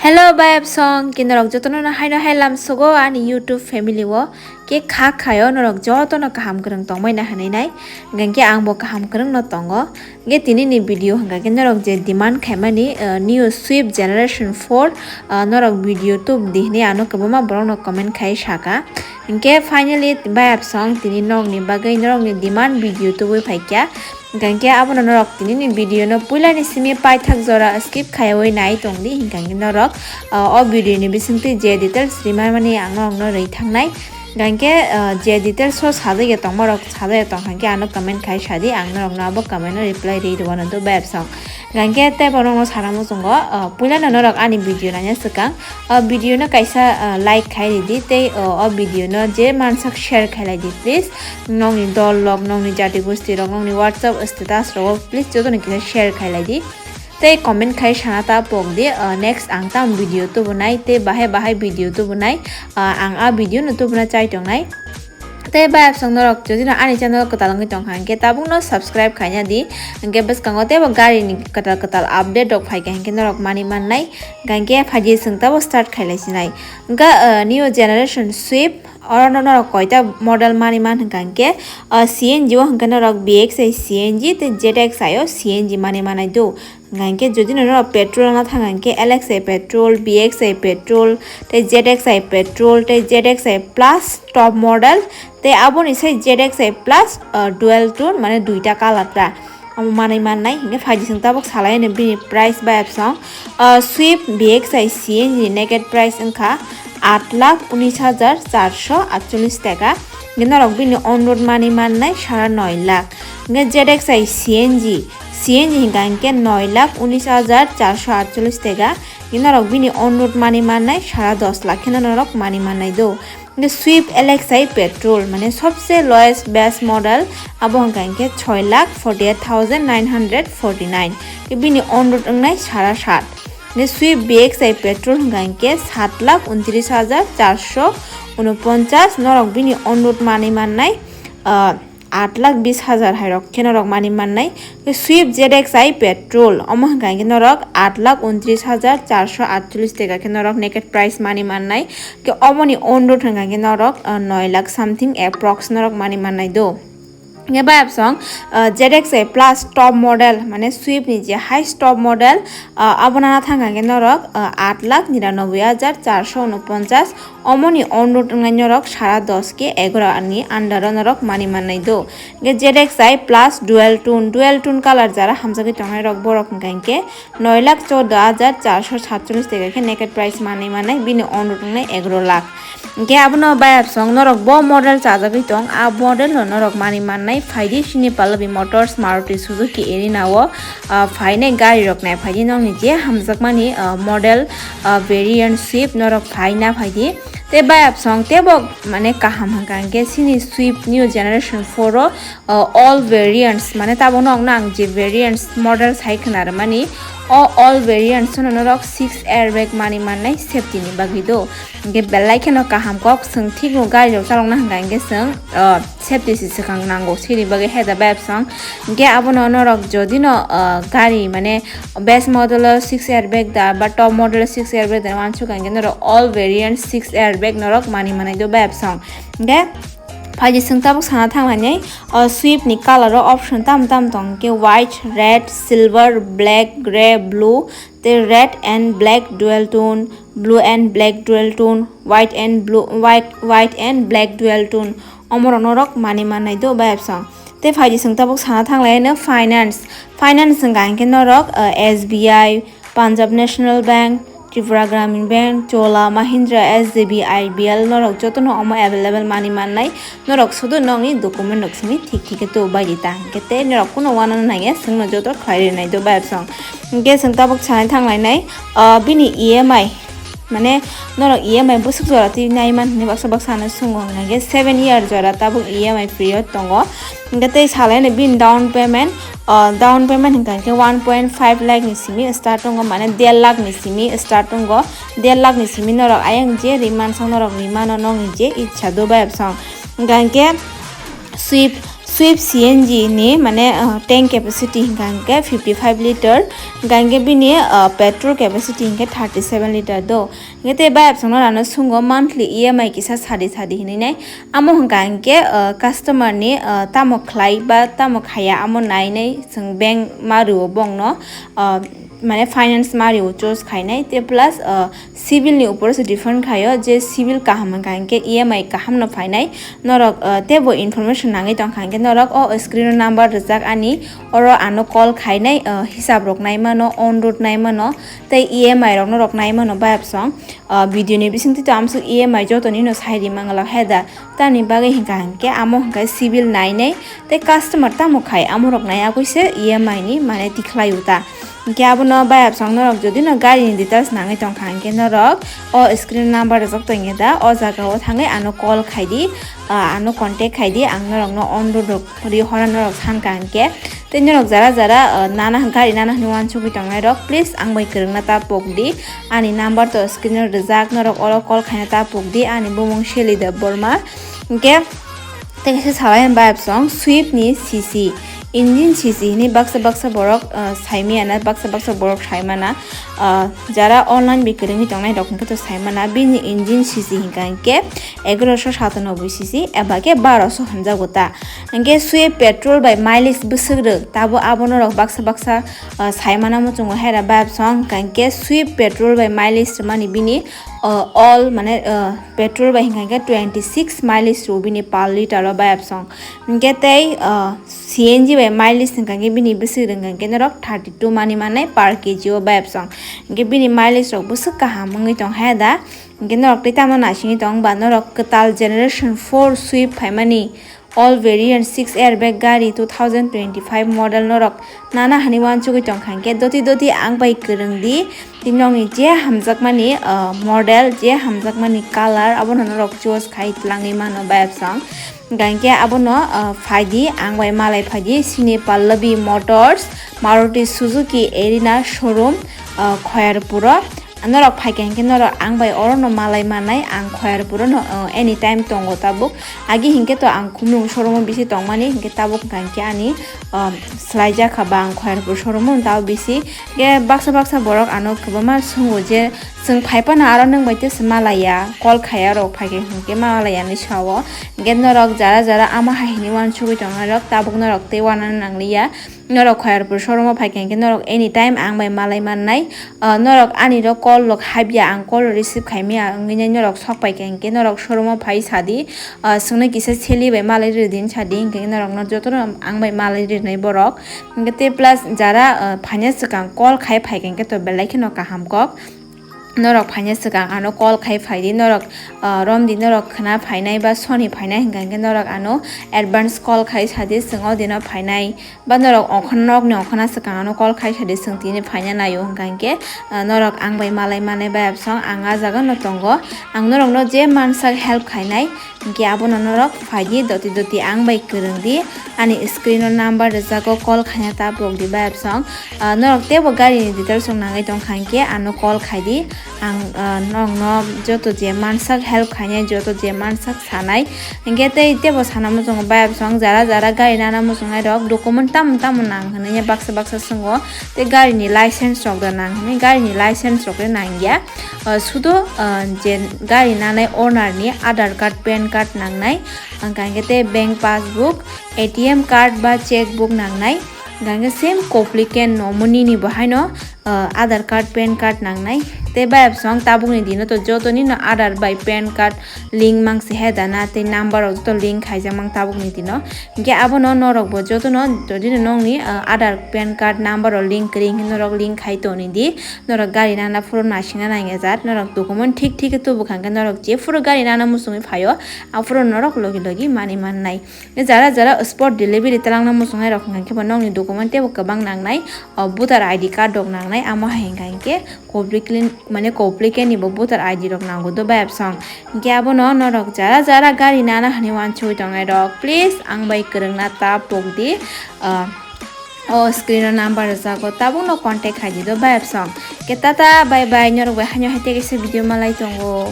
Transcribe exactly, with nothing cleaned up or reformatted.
Hello, bayap song, kini rok jotono no haino hai lam sugo ani YouTube family o, ke kha khayo norok jotono kaham kwrwng tongmai na hinwi nai, hingke ang bo kaham kwrwng no tongo. Hingke tini ni video hingka khe norok je demand khaimani, uh, new Swift generation four, uh, norok video tub di hinwi ano kwbangma borok no comment khai saka. Hingke finally bayap song tini nok ni bagwi norok ni demand video tubui phaikya. Hingke abono norok tini ni video no puila ni simi paithak jora skip khaiwi nai tongdi, hingke norok, uh, o video ni bisingtwi je details rimani ang norok no rwi thangnai. Hingke, uh, je details o sajagya tongma rok sajagya tong hingke ano comment khai sadi, ang norok no abo comment no reply ri rwano do bayap song. Hingke tei borok no sana muchungo, uh, puila no norok ani video nanya swkang, o video no kaisa, uh, like khai ridi tei, uh, o video no je mansak share khai lai di please. Nokni dol rok, nokni jati gosti rok, nokni WhatsApp status rogo please jotono kisa share khai lai di. Tei comment khai sana ta pok di, uh, next ang tam video tubunai tei bahai bahai video tubunai, uh, ang a video no tubuna chai tongnai. Tei bayap song norok jodi no ani channel kwtal wngwi tongkha hingke tabuk no subscribe khaina di, hingke bwskango teibo gari ni kwtal kwtal update rok phaikha hingke norok mani mannai. Hingke phaidi swng tabo start khai lai sinai. Hingke, uh, new generation Swift oro no norok koita model mani man hingka hingke, uh, C N G o hingke norok B X I C N G tei Z X I o C N G mani manai do. Hingke jodi no norok petrol na thang hingke L X I petrol, B X I petrol, tei Z X I petrol, tei Z X I plus top model, tei aboni sai Z X I plus, uh, dual tone, mane duita color ta. Amo manwi mannai, hingke phaidi song tabuk salai ani bini price bayap song, uh, Swift B X I C N G ni naked price wngkha aat lakh unis hajar charso atchollis taka. Hingke norok bini on road mani mannai sara noi lakh. Hingke Z X I C N G, C N G hingka hingke noi lakh unis hajar charso atchollis taka. Hingke norok bini on road mani mannai sara dos lakh kheno norok mani mannai do. Hingke Swift L X I petrol, mane sobse lowest base model, abo hingka hingke soi lakh forty eight thousand nine hundred forty nine. Hingke bini on road wngnai sara sat. Hingke Swift B X I petrol hingka hingke sat lakh untris hajar charso unoponchas, norok bini on road mani mannai, ah, aat lakh bis hajar hai rok khe norok mani mannai. Hingke Swift Z X I petrol, omo hingka hingke norok aat lakh untris hajar charso atchollis taka khe norok naked price mani mannai. Hingke omoni on road hingka hingke norok, ah, noi lakh something approx norok mani mannai do. Hingke bayap song, ah, Z X I plus top model, mane Swift ni je highest top model, ah, abono na thang hingke norok, ah, aat lakh niranoboi hajar charso unoponchas, omoni on road wngnai norok sara dos ke egaro ni under o norok mani mannai do. Hingke Z X I plus dual tone, dual tone color jara hamjagwi tongnai rok borok hingka hingke noi lakh chordo hajar charso satchollis taka khe naked price manwi mannai, bini on road wngnai egaro lakh. Hingke abono bayap song norok bo model chajagwi tong, a model no norok mani mannai, phaidi sini Pallavi Motors, Maruti Suzuki Erina o, ah, phainai gari rok nai phaidi nokni je hamjakmani, ah, model, ah, variant Swift norok phaina phaidi. Tei bayap song tebo mane kaham hingka hingke sini Swift new generation four o, uh, all variants, mane tabukno ang je variants model sai khna rwmani, o all variants no norok six airbag mani mannai safety ni bagwi do. Hingke belai kheno kaham kok, chwng thikno gari rok chalokna hingka hingke chwng, uh, safety se swkang nango, sini bagwi heda bayap song. Hingke abono norok jodi no, uh, gari mane base model o six airbag da ba top model o six airbag da wansuk hingke norok all variants six airbag norok mani mannai do bayap song. Hingke phaidi chwng tabuk sana thang lainai, o Swift ni color o option tam tam tong khe white, red, silver, black, grey, blue, tei red and black dual tone, blue and black dual tone, white and blue, white, white and black dual tone. Omorok norok mani mannai do bayap song. Tei phaidi chwng tabuk sana thang lainai finance. Finance hingka hingke norok, uh, S B I, Punjab National Bank, Tripura Gramin Bank, Chola, Mahindra, S D B, I B L norok jotono omo available mani mannai. Norok sudu nokni document rok simi thik thik khe tubu bai di ta hingke tei norok kuno uanana nangya chwngno joto khlai rinai do bayap song. Hingke chwng tabuk sanai thang lainai, ah, bini E M I, mane norok E M I bwswk jora twi nai man hinwi baksa baksa ano swngo hingke seven year jora tabuk E M I period tongo. Hingke tei salai no bini down payment, ah, down payment hingka hingke one point five lakh ni simi start tongo, mane der lakh ni simi start tongo, der lakh ni simi norok ayang je ri mansak norok ri mano nokni je ichha do bayap song. Hingka hingke Swift, Swift C N G ni mane, ah, tank capacity hingka hingke fifty five liter, hingka hingke bini, ah, petrol capacity hingke thirty seven liter do. Hingke tei bayapsongno rano sungo monthly E M I kisa sadi sadi hinui nai. Amo hingka hingke, ah, customer ni, ah, tamo khlai ba tamo khaya amo nai nai chwng bank ma rwo bongno, ah, mane finance ma rwo choose khainai tei plus, ah, civil ni upor se depend khaio je civil kaham hingka hingke E M I kaham no phainai. Norok, ah, teibo information nangwi tongkha hingke norok o screen o number rijak ani, oro ano call khainai, ah, hisab rok naimano, on road naimano tei E M I rok norok naimano bayapsong. Ah, video ni bisingtwi to amsuk E M I jotoni no sai ri mangala heda. Tamni bagwi hingka hingke amo hingka civil nainai tei customer tamo khai amo rok nai agwi se E M I ni mane tikhlai uta. Hingke abono bayapsong norok jodi no gari ni details nangwi tongkha hingke norok o screen number rijak tongya da o jaga o thangwi ano call khaidi, ah, ano contact khaidi ang norok no on road rok ri hora norok sankha hingke. Tei norok jara jara, ah, nana gari nana hinwi wansugwi tongnai rok please ang bai kwrwngna ta pokdi. Ani number to screen o rijak, norok oro call khaina ta pokdi, ani bumung Shelly Debbarma. Hingke tei kaisa salai hwnba apsong Swift ni C C, engine C C hinwi baksa baksa borok, ah, saimaya na baksa baksa borok saimana, ah, jara online bi kwrwngwi tongnai rok hingke to saimana bini engine C C hingka hingke egaroso satanoboi C C eba khe baroso hwnjago ta. Hingke Swift petrol bai mileage bwswk rwk tabo abono rok baksa baksa, ah, saimana muchungo hera bayapsong hingka hingke Swift petrol bai mileage rwmani bini, ah, all mane, ah, petrol bai hingka hingke twenty six mileage rw bini per liter o bayapsong. Hingke tei, ah, C N G bai mileage hingka hingke bini bwswk rwng hingke norok thirty two mani manai per K G o bayapsong. Hingke bini mileage rok bwswk kaham wngwi tong haya da. Hingke norok tei tamo naisingwi tong ba norok kwtal generation four Swift phaimani all variant six airbag gari two thousand twenty five model norok nana hani wansugwi tongkha hingke doti doti ang bai kwrwng di. Tei nokni je hamjakmani, ah, model, je hamjakmani colour abono norok choose khai tlangwi mano bayapsong. Hingke abono, ah, phaidi ang bai malai phaidi Sini Pallavi Motors, Maruti Suzuki Arena showroom, ah, Khoyarpuro. Norok phaikha hingke norok ang bai orono malai manai, ang Khoyarpuro no, ah, anytime tongo tabuk. Agi hingke to ang Khumlung showroom o bisi tongmani, hingke tabuk hingka hingke ani, ah, swlaijak kha ba ang Khoyarpur showroom o tabo bisi. Hingke baksa baksa borok ano kwbangma swngo je chwng phai phano aro nwng bai tei se malaiya, call khaiya rok phaikha hingke malaiya hinwi sao. Hingke norok jara jara ama hai hinwi wansugwi tongnai rok tabuk norok tei uanana nangliya. Norok Khoyarpur showroom o phaikha hingke norok anytime ang bai malai mannai. Ah, norok ani rok call rok habya, ang call rok receive khaimaya wngwi nai norok sok paikha hingke norok showroom o phai sadi, ah, swngno kisa seli bai malai rwdi sadi hingke norokno jotono ang bai malai rwnai borok. Hingke tei plus jara, ah, phaina swkang call khai phaikha hingke to belai kheno kaham kok. Norok phaina swkang ano call khai phaidi, norok, ah, romdi norok khna phainai ba soni phainai hingka hingke norok ano advance call khai sadi chwng o dino phainai ba norok ongkhorna nokni ongkhorna swkang ano call khai sadi chwng tini phaina naio hingka hingke, ah, norok ang bai malai manai bai absong ang ah jaga no tongo, ang norokno je mansak help khainai. Hingke abono norok phaidi doti doti ang bai kwrwngdi, ani screen o number rijak o call khaina ta pokdi bai absong. Ah, norok teibo gari ni details rok nangwi tongkha hingke ano call khaidi, ang, ah, norokno joto je mansak help khainai, joto je mansak sanai. Hingke tei teibo sana muchungo bai absong jara jara gari nana muchungnai rok document tamo tamo nang hinwi baksa baksa swngo, tei gari ni license rok da nang hinwi, gari ni license rok le nangya. Ah, sudo, ah, je gari nanai owner ni Aadhaar card, PAN card nangnai, hingka hingke tei bank passbook, A T M card ba cheque book nangnai, hingka hingke same copy khe nomoni ni bo haino, ah, Aadhaar card, PAN card nangnai. Tei bayapsong tabukni dino to jotoni no Aadhaar bai PAN card link mangse he dana tei number rok joto link khaijak mang tabukni dino. Hingke abono norok bo jotono jodi no nokni, ah, Aadhaar, PAN card number rok link kwrwi hingke norok link khai toni di. Norok gari nana phuru naisingna nangya jat, norok document thik thik khe tubu kha hingke norok jephuru gari nana muchungwi phaio, aphuru norok logi logi mani mannai. Jara jara spot delivery twlangna muchungnai rok hingka khe bo nokni document teibo kwbang nangnai, o voter I D card rok nangnai, amo hai hingka hinkhe copy clean, mane copy khe ni bo voter I D rok nango do bayapsong. Hingke abono norok jara jara gari nana hinwi wansugwi tongnai rok, please ang bai kwrwngna ta pokdi. Ah, O screen o number rwjago, tabukno contact khaidi do bayapsong. Ke tata, bye bye, norok bai haino hai tei kaisa video malai tongo.